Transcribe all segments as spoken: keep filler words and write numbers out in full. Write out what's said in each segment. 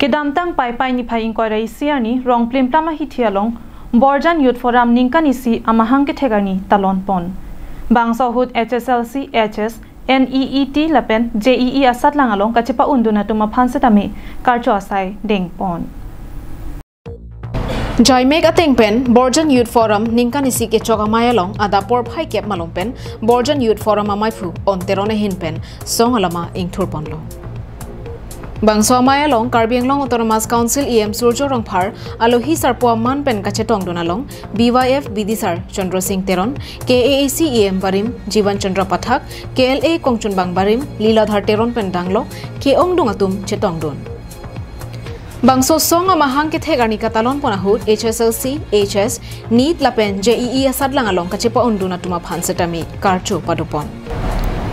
Kedamtang Paipai niphai ingkoi ra isi arni Rongplimplam ahithi along Borjan Youth Forum ningkan isi amahang kethek arni talon pon. Bangso ahut H S L C, H S, N E E T lapen J E E asatlang along kachepa-undun atum aphan setame karcho asai dengpon. Jaimek ateng pen Borjan Youth Forum ningkan isi kechok amei along adap porphai kep malom pen Borjan Youth Forum amaiphu On Teron ahin pen song alama ingthurponlo. Bangso amei along Karbi Anglong Autonomous Council E M Surjya Rongphar, alohi sarpo aman pen kachetongdun along B Y F bidisar Chandra Singh Teron, K A A C E M barim Jivan Chandra Pathak, K L A kongchunbang barim Liladhar Teron pen danglo ke-ongdung atum chetongdun. Bangso song amahang kethek arni katalon pon ahut H S L C, H S, NEET lapen J E E asatlang along kachepa-undun atum aphan setame karcho padopon.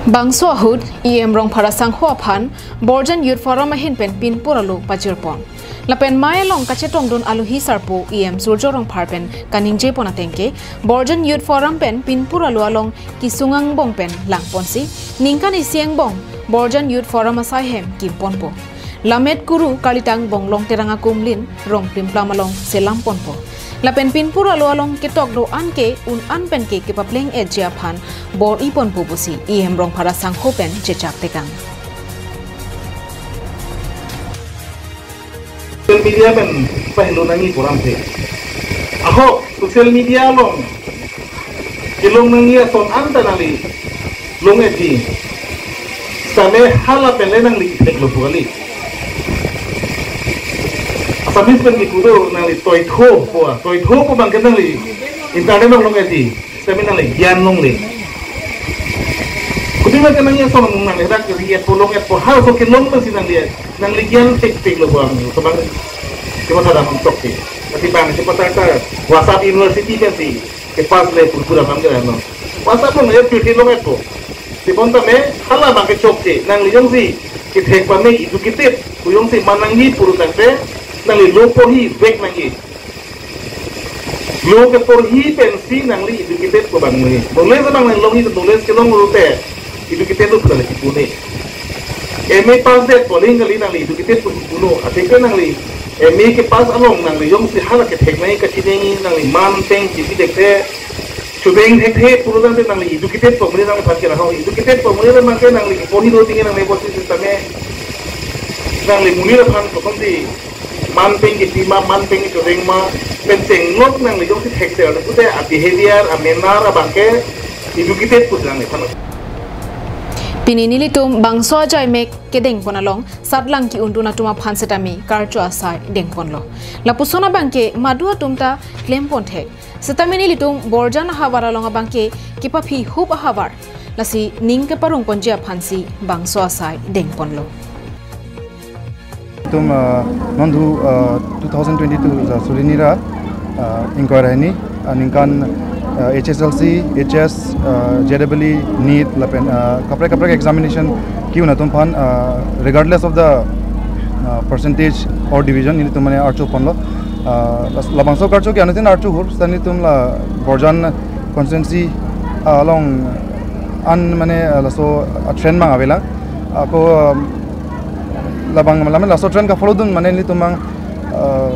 Bangso ahut E M Rongphar asangho aphan Borjan Youth Forum ahin pen pinpur alo pajirpon. Lapen amei along kachetongdun alohi sarpo E M Surjya Rongphar pen kaningjepon ateng ke Borjan Youth Forum pen pinpur alo along kesung angbong pen langponsi ningkan isi angbong Borjan Youth Forum asai hem kimponpo. Lammet kuru kalitang Bonglong Terang akumlin Rongplimplam along selamponpo. Lapen pinpur alo along ketok do-an ke un-an pen ke kepapleng-etji aphan bor-iponpo pusi E M Rongphar asangho pen chechak tekang. Social media pen pahelo nangji pu alamthe. Ahok, social media along kelong nangji ason anta nangli long-etji. Same hala pen le nangli ketheklo pu kali. Assamese pen kipu do nangli toitho pu, toitho pu abang ke nangli internet along long-etji. Same nangli gyan longle. Kopi ma ke nangli ason nangli dak ri-etpo long-etpo halaso kelong pensi nangli, nangli gyan thektheklo pu abang. Kebang kematha dam tok ke. Tapi abang chepatar-tar WhatsApp university pensi kepass le purpura abang ke no. WhatsApp along le pirthe long-etpo. Tebonta me hala abang ke chokche, nangli jongsi kethek pame educated pu jongsi man nangji puru tangte nangli lo porhi vek nangji. Lo keporhi pensi nangli educated pu abang nangji. Knowledge abang nangli longji, knowledge kelong lote educated lo pu nangli kipu ne. M A pass det pu aling kali nangli educated pu kipu no. Athe ke nangli M A kepass along nangli jongsi hala kethek nangji, kachiningje nangji, man pen kipi thekthe, chudeng thekthe puru tangte nangli educated pu amonit nangphan ke raho. Educated pu amonit abang ke nangli porhi do ting nangli porhi sitame nangli monit aphan kosonsi man pen kipi ma, man pen kichudeng ma, pen chenglok nangli jongsi thekser pute a behavior, a manner abang ke educated pu nangliphan. Pini nelitum bangso ajaimek kedengpon along satlang ke-undun atum aphan setame karcho asai dengponlo. Lapuson abang ke madu atum ta klemponthek. Setame nelitum Borjan ahavar along abang ke kepaphi hup ahavar. Lasi ning keparongponji aphansi bangso asai dengponlo. Itum, ah, non dhu, ah, two thousand twenty-two ja surini ra, ah, ingkoi ra hini, ah, ningkan, ah, H S L C, H S, ah, J E E, NEET lapen, ah, kaprek kaprek examination ke-un atum aphan, ah, regardless of the, ah, percentage or division, nelitum mane archo ponlo. Ah, las-, labangso karcho ke anuttin archo hur, seta nelitum la Borjan constituency, ah, along an mane, ah, laso, ah, trend abang avelang. Ako, ah, labang mane laso trend ka-follow dun mane nelitum abang, ah,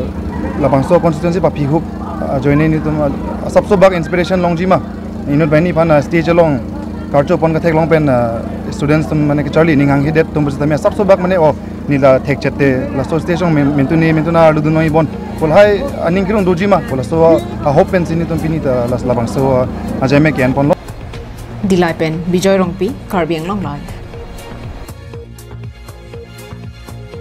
labangso constituency paphi hup, ah, ajoine nelitum, ah, asapso bak inspiration longji ma. Inut banghini aphan, ah, stage along karcho pon katheklong pen, ah, students atum mane kacharli ning hanghedet atum pusitame asapso bak mane o neli la thekchette laso stage along men-, mentu ne mentu na arlu dun noi bon. Pu lahai aning kerung doji ma pu laso, ah, hope pensi nelitum pini ta las labangso, ah, ajaimek ke-en ponlo. Dillai pen Bijoy Rongpi, Karbi Anglong Live.